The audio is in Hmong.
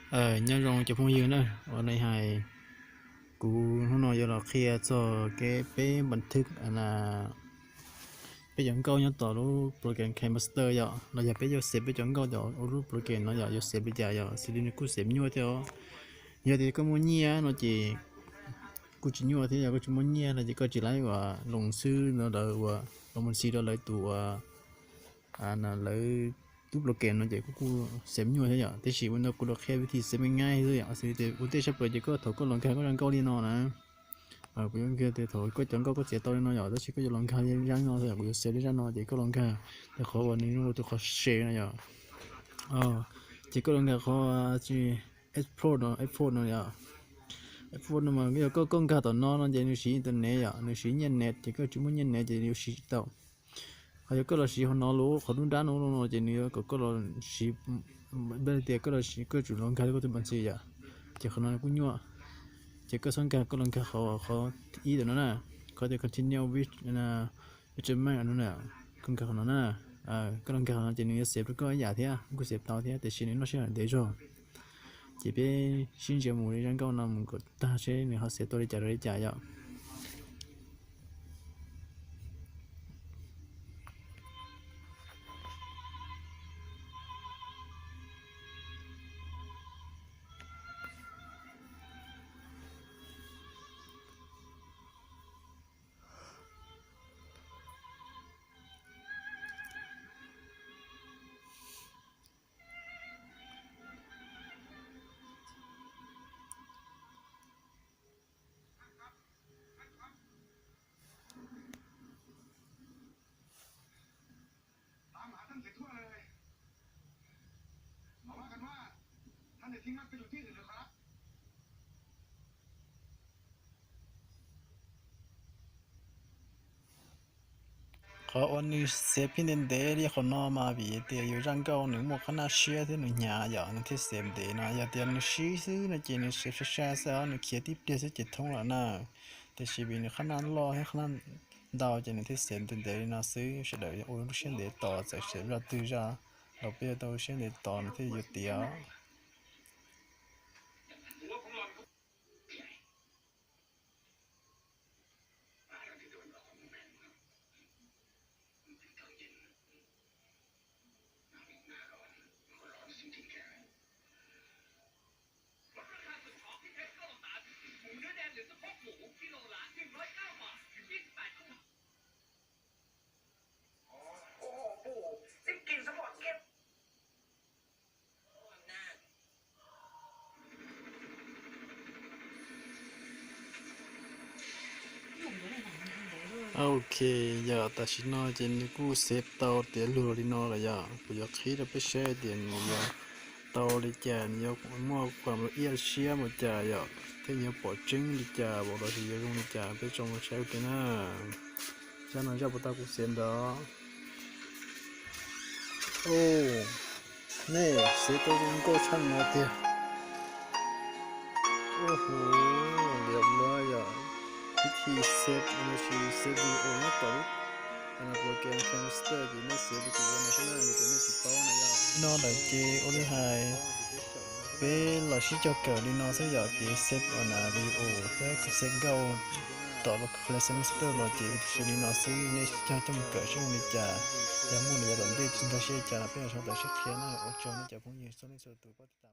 Nyob zoo cov phooj ywg na, ua li hais kuv hnub no yuav los qhia txog kev peb npa thwb peb cov nkauj nyob tom lub program KineMaster yom, los yog peb yuav xev peb cov nkauj tom lub program no yom, yuav xev li cas yom, xws li nws kuj xev nyuaj thiab os. Yog tias koj muaj nyiaj no ces kuj tsis nyuaj thiab, yog koj tsis muaj nyiaj no ces koj tsis laib uas loos xwb no, lawv uas los mus xis rau lawv tus uas lawv tub program no ces kuj kuj xev nyuaj thiab yom. Tiam sis ua ntawd kuv los qhia vim thi xev me nyaib xwb yom, xws li tias ua ntej sab plaws ces koj thaum koj los nkag koj zaj nkauj li no na, kuv yuav qhia tias thaum koj cov nkauj koj txiav tau li no yom, tab sis koj yuav los nkag li zaj no, yog kuv yuav xev li zaj no ces koj los nkag, qhov uas nws zoo li tus qhov se no yom, ces koj los nkag qhov export no, export no yom. Export no mas yog koj, koj nkag tom no no ces nws siv internet yom, nws siv nyiaj net ces koj tsis muaj nyiaj net ces yuav siv tsis tau. Ho yog koj los siv hauv no lub qhov dub nrab no no ces nws yuav kom koj los siv, tias koj los siv koj tsum los nkag koj tus npa ntxi yom, ces qhov no kuj nyuaj. Ces koj txhob nkag, koj los nkag qhov, qhov ib ntawm no na, qhov tias continue with, koj nkag qhov no na, koj los nkag qhov no ces nws yuav xev rau koj ib yam thiab, kuj xev tau thiab tiam sis nws noj sij hawm ntev zog. Ces peb sib ntsia mus li zaj nkauj no mus kom tag seb nws ho xev tau li cas rau li cas yom. Qhov uas nws xev pheej ntev ntev li qhov no mas vim tias yus zaj nkauj nws muaj qhab naj siab thiab nws hnyav yom, nws thiaj xev ntev no. Yog tias nws sib xwb no ces nws xev sai sai xwb, nws khiav tib pliag xwb ces thoob lawm na. Tiam sis vim nws qhab naj loj thiab qhab naj ntau ces nws thiaj xev ntev ntev li no xwb. Sawv daws ua lub siab ntev tos, txawm xev zaj twg zaj los peb yuav tau lub siab ntev tos nws thiaj yuav tiav. Ok, yog tam sim no ces nws kuj xev tau tiav lug li no lawm yom. Kuv yuav qhib rau peb saib tias nws yuav tau li cas, nws yuav muaj qhov ib siab mus cas yom, thiab yuav pom tseeb li cas los sis yuav zoo li cas, peb tso mus saib ua ke na. Zaj no zaj puas tau kuv xev ntawd. Nej xev tau zoo nkauj tshaj no tiag. Hu, liam lawm yom, vib thi xev no sis xev video nyob tom lub program KineMaster ces nej xev li kuv ua no xwb na, yog tias nej tsis paub no yom. No lawm ces ua li hais peb los sib cog kawm li no xwb yom, kev xev ua na video thiab xev nkauj tom lub KineMaster no ces xev li no xwb, nej sib cog coj mus kawm seb zoo li cas. Yog muaj li yav tom ntej tsis nkag siab li cas no peb mam sawv daws sib qhia na. Ua tsaug nej cov phooj ywg txhua leej txhua tus pab